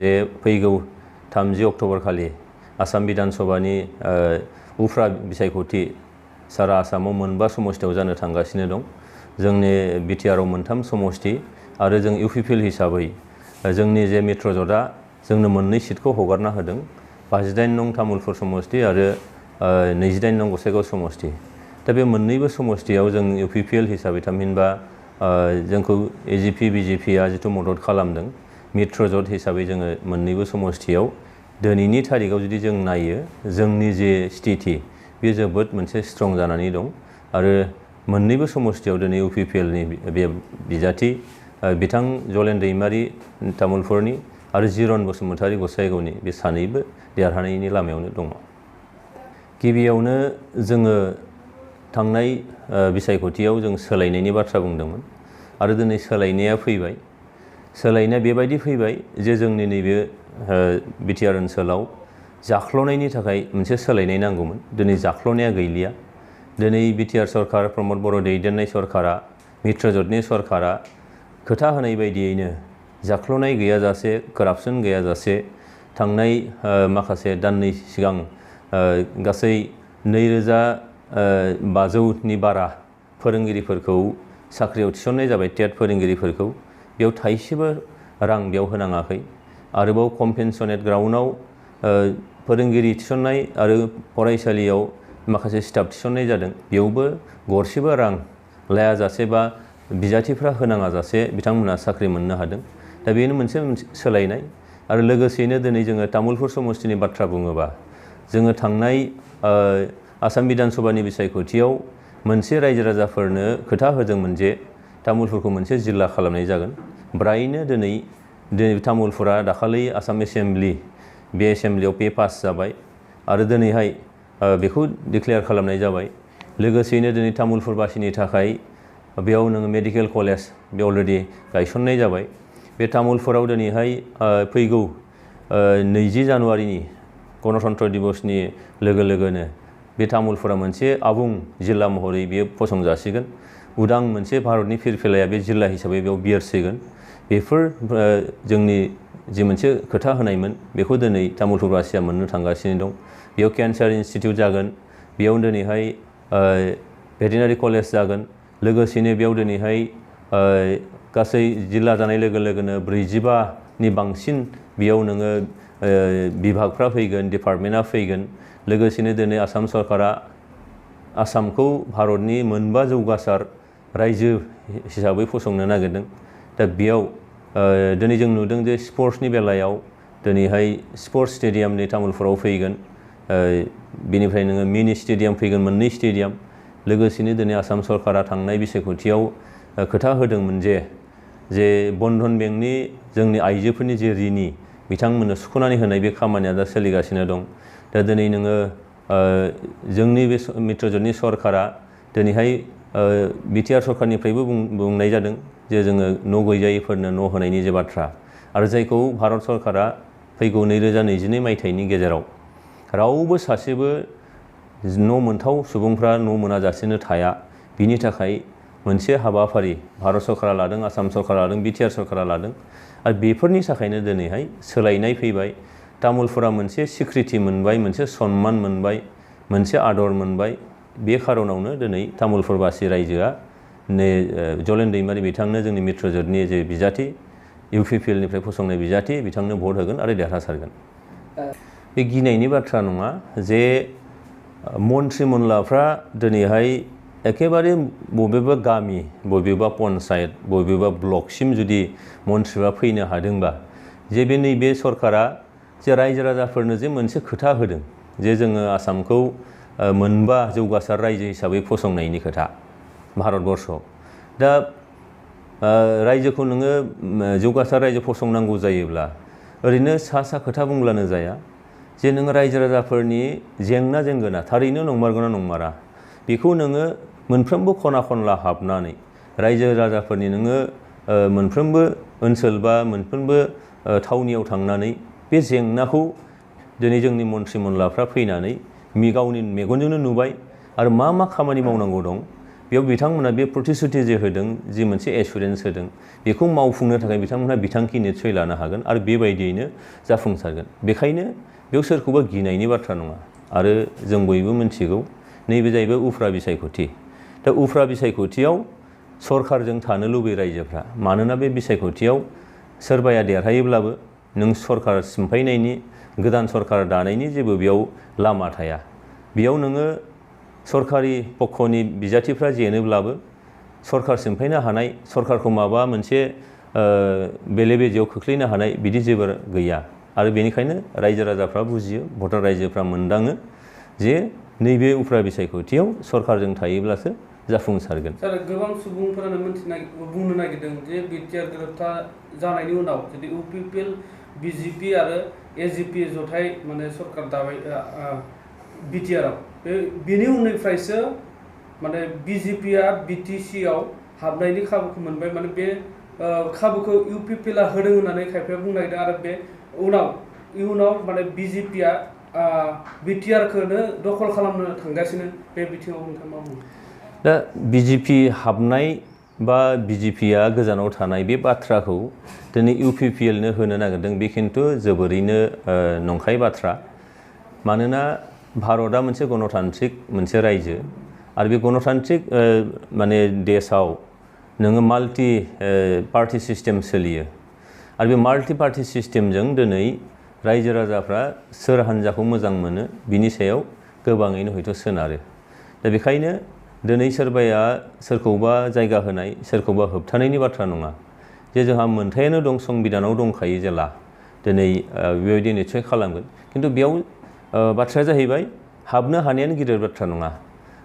जे फैगौ 30 अक्ट'बर खालि आसाम बिधान सभानि उफ्रा बिसायख'थि सारा आसामाव मोनबा समस्तियाव जानो थांगासिनो दं। जोंनि बिटिआरआव मोनथाम समस्ति आरो जों इउपिपिएल हिसाबै जोंनि जे मित्रजोटआ जोंनो मोननै सिटखौ हगारना होदों। 58 नं तामुलपुर समस्ति आरो 28 नं गसाइगाव समस्ति। दा बे मोननैबो समस्तियाव जों इउपिपिएल हिसाबै थामहिनबा जोंखौ एजिपि बिजेपिआ जिथु मदद खालामदों मित्रजोट हिसाबै जोङो मोननैबो समस्तियाव दिनैनि थारिखआव जुदि जों नायो जोंनि जे स्थिति बे जोबोद मोनसे स्ट्रं जानानै दं आरो मोननैबो समस्तियाव दिनै इउपिपिएलनि बे बिजाथि बिथां जलेन दैमारि तामुलपुरनि आरो जिरन बसुमतारी गसाइगावनि बे सानैबो देरहानायनि लामायावनो दङ। गिबियावनो जोङो थांनाय बिसायख'थियाव जों सोलायनायनि बाथ्रा बुंदोंमोन आरो दिनै सोलायनाया फैबाय। सोलायनाया बेबायदि फैबाय जे जोंनि नैबे बिटिआर ओनसोलाव जाख्ल'नायनि थाखाय मोनसे सोलायनाय नांगौमोन। दिनै जाख्ल'नाया गैलिया। दिनै बिटिआर सरकार प्रमद बर' दैदेननाय सरकारा मित्रजोटनि सरकारा खोथा होनाय बायदियैनो जाख्ल'नाय गैयाजासे कारापसन गैयाजासे थांनाय माखासे दाननै सिगां गासै 2500नि बारा फोरोंगिरिफोरखौ साख्रियाव थिसननाय जाबाय। टेट फोरोंगिरिफोरखौ बेयाव थाइसेबो रां बेयाव होनाङाखै। आरोबाव कम्पेन्सनेट ग्राउन्डआव फोरोंगिरि थिसननाय आरो फरायसालियाव माखासे स्टाफ थिसननाय जादों। बेयावबो गरसेबो रां लायाजासे बा बिजाथिफ्रा होनाङाजासे बिथांमोनहा साख्रि मोननो हादों। दा बेनो मोनसे सोलायनाय। आरो लोगोसेयैनो दिनै जोङो तामुलपुर समस्तिनि बाथ्रा बुङोबा जोङो थांनाय आसाम बिधान सभानि बिसायख'थियाव मोनसे रायजो राजाफोरनो खोथा होदोंमोन जे तामुलपुरखौ मोनसे जिल्ला खालामनाय जागोन। ब्रायनो दिनै तामुलपुरा दाखालि आसाम एसेम्ब्लि बे एसेम्ब्लियाव पे पास जाबाय आरो दिनैहाय बेखौ डिक्लेयार खालामनाय जाबाय। लोगोसेयैनो दिनै तामुलपुरबासिनि थाखाय बेयाव नोङो मेडिकेल कलेज बे अलरेडि गायसननाय जाबाय। बे तामुलपुराव दिनैहाय फैगौ 20 जानुवारिनि गणतन्त्र दिबसनि लोगो लोगोनो बे तामुलपुरा मोनसे आबुं जिल्ला महरै बेयो फसंजासिगोन। उदां मोनसे भारतनि फिरफिलाया बे जिल्ला हिसाबै बेयाव बिरसिगोन। बेफोर जोंनि जि मोनसे खोथा होनायमोन बेखौ दिनै तामुलपुरबासिया मोननो थांगासिनो दं। बेयाव केन्सार इन्सटिटिउट जागोन। बेयाव दिनैहाय भेटेनारि कलेज जागोन। लोगोसेनो बेयाव दिनैहाय गासै जिल्ला जानाय लोगो लोगोनो 45नि बांसिन बेयाव नोङो बिभागफ्रा फैगोन, डिपार्टमेन्टआ फैगोन। लोगोसेनो दिनै आसाम सरकारा आसामखौ भारतनि मोनबा जौगासार रायजो हिसाबै फसंनो नागिरदों। दा बेयाव दिनै जों नुदों जे स्पर्ट्सनि बेलायाव दिनैहाय स्पर्ट्स स्टेडियाम नै तामुलपुराव फैगोन। बेनिफ्राय नोङो मिनि स्टेडियाम फैगोन, मोननै स्टेडियाम। लोगोसेनो दिनै आसाम सरकारा थांनाय बिसायख'थियाव खोथा होदोंमोन जे बन्धन बेंकनि जोंनि आइजोफोरनि जे ऋणी बिथांमोननो सुख'नानै होनाय बे खामानिया दा सोलिगासिनो दं। दा दिनै नोङो जोंनि बे मित्रजोटनि सरकारा दिनैहाय बिटिआर सरकारनिफ्रायबो बुंनाय जादों जे जोङो न' गैजायिफोरनो न' होनायनि जे बाथ्रा आरो जायखौ भारत सरकारा फैगौ 2022 मायथाइनि गेजेराव रावबो सासेबो न' मोनथाव सुबुंफ्रा न' मोनाजासेनो थाया बिनि थाखाय मोनसे हाबाफारि भारत सरकारा लादों, आसाम सरकारा लादों, बिटिआर सरकारा लादों। आरो बेफोरनि थाखायनो दिनैहाय सोलायनाय फैबाय। तामुलपुरा मोनसे स्वीकृति मोनबाय, मोनसे सन्मान मोनबाय, मोनसे आदर मोनबाय। बे खार'नावनो दिनै तामुलपुरबासि रायजोआ जलेन दैमारि बिथांनो जोंनि मित्रजोटनि जे बिजाथि इउपिपिएलनिफ्राय फसंनाय बिजाथि बिथांनो भट होगोन आरो देरहासारगोन। बे गिनायनि बाथ्रा नङा जे मन्त्रि मनलाफ्रा दिनैहाय एखेबारे बबेबा गामि, बबेबा पन्सायत, बबेबा ब्लकसिम जुदि मन्थ्रिफ्रा फैनो हादोंबा जे बे नैबे सरकारा जे रायजो राजाफोरनो जे मोनसे खोथा होदों जे जोङो आसामखौ मोनबा जौगासार रायजो हिसाबै फसंनायनि खोथा भारतबर्षआव। दा रायजोखौ नोङो जौगासार रायजो फसंनांगौ जायोब्ला ओरैनो सा खोथा बुंब्लानो जाया जे नोङो रायजो राजाफोरनि जेंना जेंगोना थारैनो नंमारगौना नंमारा बेखौ नोङो मोनफ्रोमबो खना खनला हाबनानै रायजो राजाफोरनि नोङो मोनफ्रोमबो ओनसोल बा मोनफ्रोमबो थावनियाव थांनानै बे जेंनाखौ दिनै जोंनि मन्त्रि मनलाफ्रा फैनानै गावनि मेगनजोंनो नुबाय आरो मा खामानि मावनांगौ दं बेयाव बिथांमोना बे प्रतिश्रुति जे होदों जि मोनसे एसुरेन्स होदों बेखौ मावफुंनो थाखाय बिथांमोनहा बिथांखि निस्सय लानो हागोन आरो बेबायदियैनो जाफुंसारगोन। बेखायनो बेयाव सोरखौबा गिनायनि बाथ्रा नङा। आरो जों बयबो मिथिगौ नैबे जाहैबाय उफ्रा बिसायख'थि। दा उफ्रा बिसायख'थियाव सरकारजों थानो लुबैयो रायजोफ्रा। मानोना बे बिसायख'थियाव सोरबाया देरहायोब्लाबो नों सरकार सिमफायनायनि गोदान सरकार दानायनि जेबो बेयाव लामा थाया। बेयाव नोङो सरकारि पक्षनि बिजाथिफ्रा जेनोब्लाबो सरकार सिमफायनो हानाय, सरकारखौ माबा मोनसे बेले बेजेयाव खोख्लैनो हानाय बिदि जेबो गैया। आरो बेनिखायनो रायजो राजाफ्रा बुजियो, भटार रायजोफ्रा मोनदाङो जे नैबे उफ्रा बिसायख'थियाव सरकारजों थायोब्लासो जाफुंसारगोन। सार, गोबां सुबुंफोरानो बुंनो नागिरदों जे बिटिआर गोरोबथा जानायनि उनाव जुदि इउपिपिएल, बिजेपि आरो एजिपि जथाय माने सरकार दाबाय बिटिआरआव, बेनि उननिफ्रायसो माने बिजेपिआ बिटिसिआव हाबनायनि खाबुखौ मोनबाय। माने बे खाबुखौ इउपिपिएलआ होदों होननानै खायफाया बुंनो नागिरदों। आरो बे इयुनाव माने बिजेपिआ बिटिआरखौनो दखल खालामनो थांगासिनो। बे बिथिङाव नोंथाङा मा बुङो? दा बिजेपि हाबनाय बा बिजेपिआ गोजानाव थानाय बे बाथ्राखौ दिनै इउपिपिएलनो होनो नागिरदों, बे खिन्थु जोबोरैनो नंखाय बाथ्रा। मानोना भारतआ मोनसे गणतान्त्रिक मोनसे रायजो आरो बे गणतान्त्रिक माने देशआव नोङो माल्टि पार्टि सिस्टेम सोलियो। आरो बे माल्टि पार्टि सिस्टेमजों दिनै रायजो राजाफ्रा सोर हान्जाखौ मोजां मोनो बिनि सायाव गोबाङैनो हयथ' सोनारो। दा बेखायनो दिनै सोरबाया सोरखौबा जायगा होनाय, सोरखौबा होबथानायनि बाथ्रा नङा। जे जोंहा मोनथायानो दं, संबिधानाव दंखायो जेला दिनै बेबायदि निस्सय खालामगोन। खिन्थु बेयाव बाथ्राया जाहैबाय हाबनो हानायानो गिदिर बाथ्रा नङा।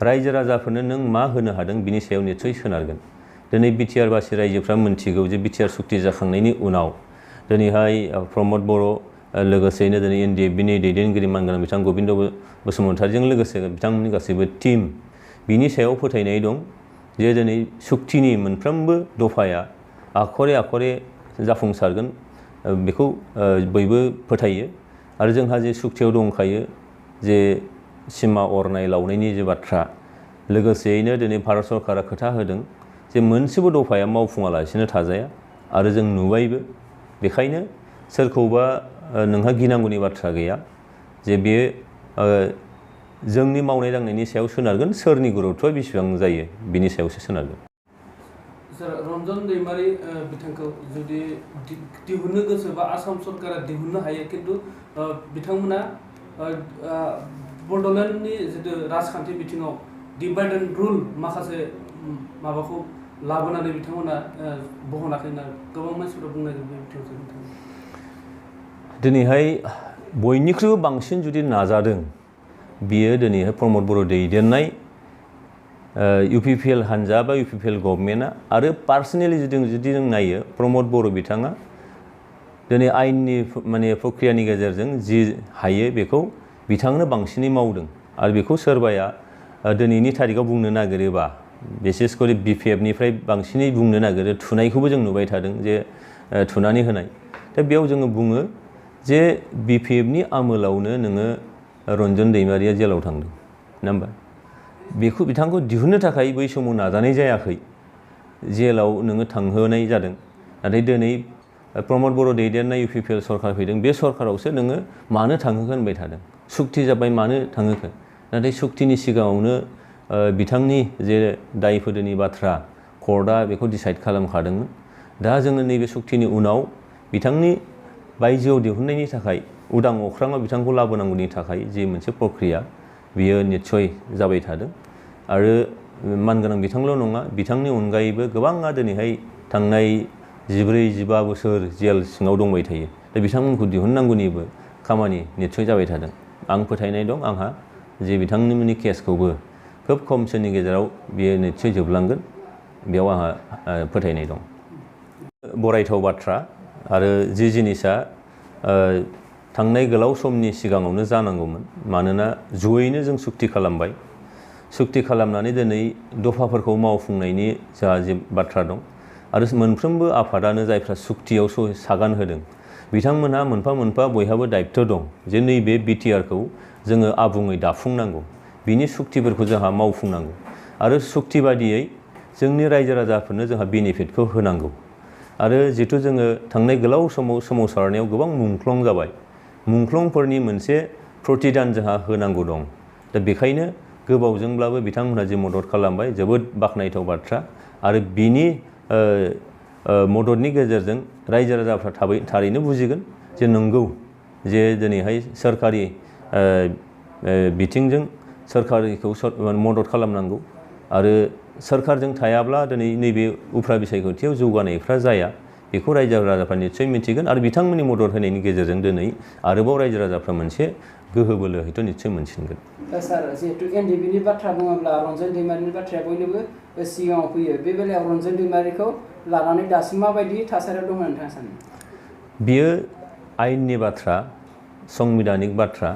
रायजो राजाफोरनो नों मा होनो हादों बिनि सायाव निस्सय सोनारगोन। दिनै बिटिआरबासि रायजोफ्रा मिन्थिगौ जे बिटिआर सुक्ति जाखांनायनि उनाव दिनैहाय प्रमद बर' लोगोसेयैनो दिनै एनडिएफबिनि दैदेनगिरि मानगोनां बिथां गबिन्द बसुमतारीजों लोगोसे बिथांमोननि गासैबो टीम बिनि सायाव फोथायनाय दं जे दिनै सुक्तिनि मोनफ्रोमबो दफाया आखरे आखरे जाफुंसारगोन। बेखौ बयबो फोथायो। आरो जोंहा जे सुक्तियाव दंखायो जे सिमा अरनाय लावनायनि जे बाथ्रा, लोगोसेयैनो दिनै भारत सरकारा खोथा होदों जे मोनसेबो दफाया मावफुङालासिनो थाजाया। आरो जों नुबायबो। बेखायनो सोरखौबा नोंहा गिनांगौनि बाथ्रा गैया। जे बेयो जोंनि मावनाय दांनायनि सायाव सोनारगोन, सोरनि गुरुत्वआ बेसेबां जायो बिनि सायावसो सोनारगोन। सार, रन्जन दैमारि बिथांखौ जुदि दिहुननो गोसोबा आसाम सरकारा दिहुननो हायो, खिन्थु बिथांमोना बड'लेण्डनि जितु राजखान्थि बिथिङाव डिभाइड एन्ड रुल माखासे माबाखौ लाबोनानै बिथांमोना बहनाखै होनना गोबां मानसिफोरा बुंनाय बे बिथिङाव दिनैहाय बयनिख्रुइबो बांसिन जुदि नाजादों बियो दिनैहाय प्रमद बर' दैदेननाय इउपिपिएल हान्जा बा इउपिपिएल गभर्नमेन्टआ। आरो पार्सनेलि जुदि जों नायो प्रमद बर' बिथाङा दिनै आयेननि माने प्रक्रियानि गेजेरजों जि हायो बेखौ बिथांनो बांसिनै मावदों। आरो बेखौ सोरबाया दिनैनि थारिखआव बुंनो नागिरोबा बिसेसकरि बिपिएफनिफ्राय बांसिनै बुंनो नागिरो, थुनायखौबो जों नुबाय थादों जे थुनानै होनाय। दा बेयाव जोङो बुङो जे बिपिएफनि आमोलावनो नोङो रन्जन दैमारिया जेलाव थांदों, नङा होमबा? बेखौ बिथांखौ दिहुननो थाखाय बै समाव नाजानाय जायाखै, जेलाव नोङो थांहोनाय जादों। नाथाय दिनै प्रमद बर' दैदेननाय इउपिपिएल सरकार फैदों, बे सरकारावसो नोङो मानो थांहोखो होनबाय थादों। सुक्ति जाबाय मानो थांहोखो? नाथाय सुक्तिनि सिगाङावनो बिथांनि जे दाय फोदोनि बाथ्रा कर्टआ बेखौ डिसाइड खालामखादोंमोन। दा जोङो नैबे सुक्तिनि उनाव बिथांनि बायजोआव दिहुननायनि थाखाय उदां अख्राङाव बिथांखौ लाबोनांगौनि थाखाय जे मोनसे प्रक्रिया बियो निस्सय जाबाय थादों। आरो मानगोनां बिथांल' नङा, बिथांनि अनगायैबो गोबाङा दिनैहाय थांनाय 14-15 बोसोर जेल सिङाव दंबाय थायो। दा बिथांमोनखौ दिहुननांगौनिबो खामानि निस्सय जाबाय थादों। आं फोथायनाय दं आंहा जे बिथांमोननि केसखौबो खोब खम समनि गेजेराव बियो निस्सय जोबलांगोन, बेयाव आंहा फोथायनाय दं। बरायथाव बाथ्रा आरो जि जिनिसा थांनाय गोलाव समनि सिगाङावनो जानांगौमोन। मानोना जयैनो जों सुक्ति खालामबाय। सुक्ति खालामनानै दिनै दफाफोरखौ मावफुंनायनि जा जे बाथ्रा दं। आरो मोनफ्रोमबो आफादानो जायफ्रा सुक्तियाव सागान होदों बिथांमोनहा मोनफा मोनफा बयहाबो दायित्व दं जे नैबे बिटिआरखौ जोङो आबुङै दाफुंनांगौ, बिनि सुक्तिफोरखौ जोंहा मावफुंनांगौ। आरो सुक्ति बादियै जोंनि रायजो राजाफोरनो जोंहा बेनिफिटखौ होनांगौ। आरो जिहेतु जोङो थांनाय गोलाव समाव सोमावसारनायाव गोबां मुंख्लं जाबाय, मुंख्लंफोरनि मोनसे प्रतिदान जोंहा होनांगौ दं। दा बेखायनो गोबावजोंब्लाबो बिथांमोनहा जे मदद खालामबाय जोबोद बाख्नायथाव बाथ्रा। आरो बिनि मददनि गेजेरजों रायजो राजाफ्रा थारैनो बुजिगोन जे नंगौ जे दिनैहाय सोरखारि बिथिंजों सोरखारखौ मदद खालामनांगौ। आरो सोरखारजों थायाब्ला दिनै नैबे उफ्रा बिसायख'थियाव जौगानायफ्रा जाया, बेखौ रायजो राजाफ्रा निस्सय मिथिगोन। आरो बिथांमोननि मदद होनायनि गेजेरजों दिनै आरोबाव रायजो राजाफ्रा मोनसे गोहो बोलो हयथ' निस्सय मोनसिनगोन। दा सार, जिहेतु एनडिबिनि बाथ्रा बुङोब्ला रन्जन दैमारिनि बाथ्राया बयनोबो सिगाङाव फैयो। बे बेलायाव रन्जन दैमारिखौ लानानै दासिम माबायदि थासारियाव दं होननानै नोंथाङा सानो? बियो आयेननि बाथ्रा, संबिधानिक बाथ्रा,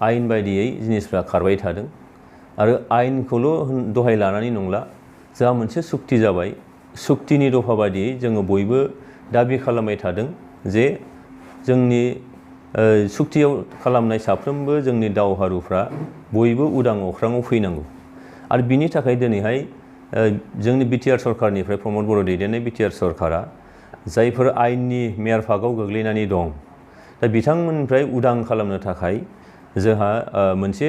आयेन बायदियै जिनिसफ्रा खारबाय थादों। आरो आयेनखौल' दहाय लानानै नंला, जोंहा मोनसे सुक्ति जाबाय। सुक्तिनि दफा बायदियै जोङो बयबो दाबि खालामबाय थादों जे जोंनि सुक्तियाव खालामनाय साफ्रोमबो जोंनि दावहारुफ्रा बयबो उदां अख्राङाव फैनांगौ। आरो बिनि थाखाय दिनैहाय जोंनि बिटिआर सरकारनिफ्राय प्रमद बर' दैदेननाय बिटिआर सरकारा जायफोर आयेननि मेयार फागाव गोग्लैनानै दं, दा बिथांमोननिफ्राय उदां खालामनो थाखाय जोंहा मोनसे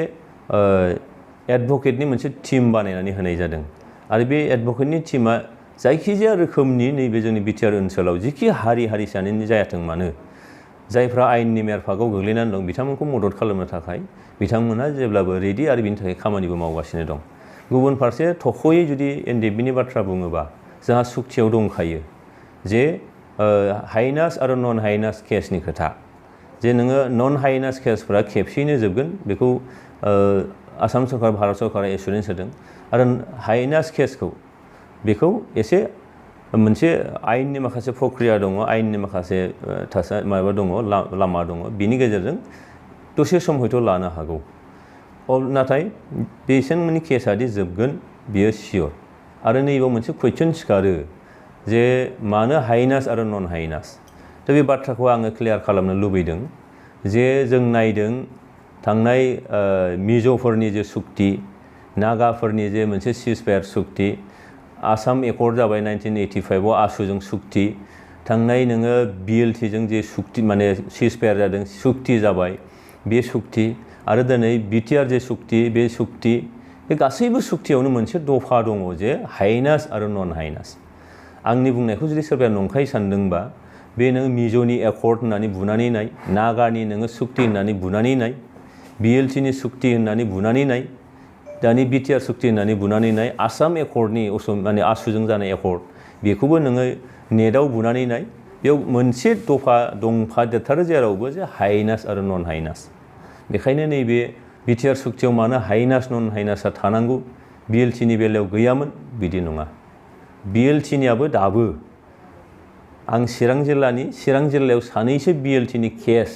एडभकेटनि मोनसे टीम बानायनानै होनाय जादों। आरो बे एडभकेटनि टीमा जायखिजाया रोखोमनि नैबे जोंनि बिटिआर ओनसोलाव जिखि हारि हारिसायानो जायाथों मानो, जायफ्रा आयेननि मेयार फागाव गोग्लैनानै दं बिथांमोनखौ मदद खालामनो थाखाय बिथांमोनहा जेब्लाबो रेडि आरो बिनि थाखाय खामानिबो मावगासिनो दं। गुबुन फारसे थख'यै जुदि एनडिएफबिनि बाथ्रा बुङोबा जोंहा सुक्तियाव दंखायो जे हाइनास आरो नन हाइनास केसनि खोथा, जे नोङो नन हाइनास केसफ्रा खेबसेयैनो जोबगोन, बेखौ आसाम सरकार भारत सरकारा एसुरेन्स होदों। आरो हाइनास केसखौ बेखौ एसे मोनसे आयेननि माखासे प्रक्रिया दङ, आयेननि माखासे माबा दङ, लामा दङ, बिनि गेजेरजों दसे सम हयथ' लानो हागौ। नाथाय बिसोरनि केसादि जोबगोन बियो सियर। आरो नैबेयाव मोनसे कुइसन सिखारो जे मानो हाइनास आरो नन हाइनास। दा बे बाथ्राखौ आङो क्लियार खालामनो लुबैदों जे जों नायदों थांनाय मिज'फोरनि जे सुक्ति, नागाफोरनि जे मोनसे सिजफायार सुक्ति, आसाम एकर्ड जाबाय 1985आव आसुजों सुक्ति, थांनाय नोङो बिएलटिजों जे सुक्ति माने सिजफायार जादों सुक्ति जाबाय, बे सुक्ति, आरो दिनै बिटिआर जे सुक्ति, बे सुक्ति, बे गासैबो सुक्तियावनो मोनसे दफा दङ जे हाइनास आरो नन हाइनास। आंनि बुंनायखौ जुदि सोरबाया नंखाय सानदोंबा बे नों मिज'नि एकर्ड होननानै बुनानै नाय, नागानि नोङो सुक्ति होननानै बुनानै नाय, बिएलटिनि सुक्ति होननानै बुनानै नाय, दानि बिटिआर सुक्ति होननानै बुनानै नाय, आसाम एकर्डनि माने आसुजों जानाय एकर्ड बेखौबो नोङो नेटआव बुनानै नाय, बेयाव मोनसे दफा दंफादेरथारो जेरावबो जे हाइनास आरो नन हाइनास। बेखायनो नैबे बिटिआर सुक्तियाव मानो हाइनास नन हाइनासआ थानांगौ, बिएलटिनि बेलायाव गैयामोन, बिदि नङा। बिएलटिनियाबो दाबो आं चिरां जिल्लायाव सानैसो बिएलटिनि केस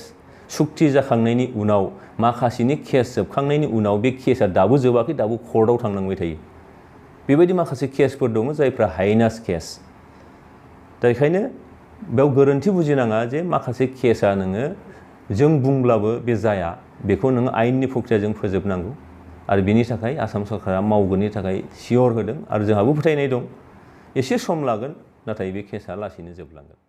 सुक्ति जाखांनायनि उनाव माखासेनि केस जोबखांनायनि उनाव बे केसआ दाबो जोबाखै, दाबो कर्टआव थांनांबाय थायो। बेबायदि माखासे केसफोर दङ जायफ्रा हाइनास केस। दा बेखायनो बेयाव गोरोन्थि बुजिनाङा जे माखासे केसआ नोङो जों बुंब्लाबो बे जाया, बेखौ नोङो आयेननि प्रक्रियाजों फोजोबनांगौ। आरो बिनि थाखाय आसाम सरकारा मावगोननि थाखाय सियर होदों। आरो जोंहाबो फोथायनाय दं एसे सम लागोन, नाथाय बे केसआ लासैनो जोबलांगोन।